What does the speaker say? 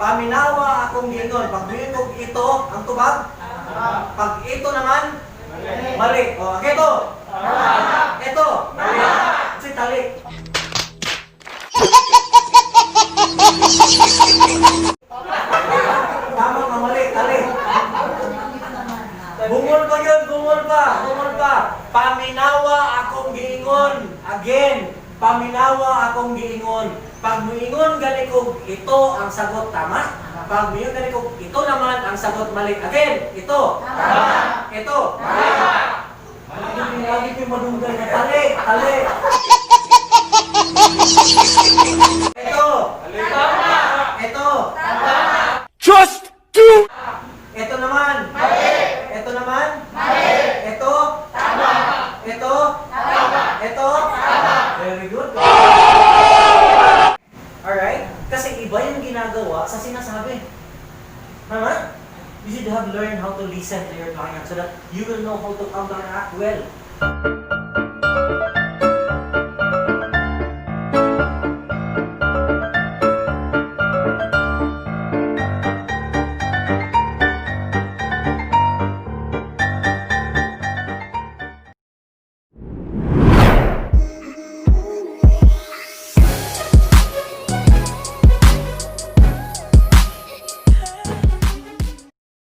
Paminawa akong giingon. Pag muingon kog "ito", ang tubag? Pag "ito" naman? Mali. O, ang ito? Ito? Mali. Si tali. Tama nga mali, tali. Bungol pa yun, bungol pa, bungol pa. Paminawa akong giingon. Again, paminawa akong giingon. Pag muingon gani kog "ito", ang sagot tama. Pag muingon gani kog "ito" naman, ang sagot mali. Again, ito. Tama. Ito. Mali. Lagi lagi ko madunggan na tali, tali. Ito. Ito. Just do Ito naman. Mali. Ito naman. Mali. Ito. Tama. Ito. Tama. Ito. Tama. Very good. Alright? Kasi iba yung ginagawa sa sinasabi. Tama? You should have learned how to listen to your client so that you will know how to counteract well.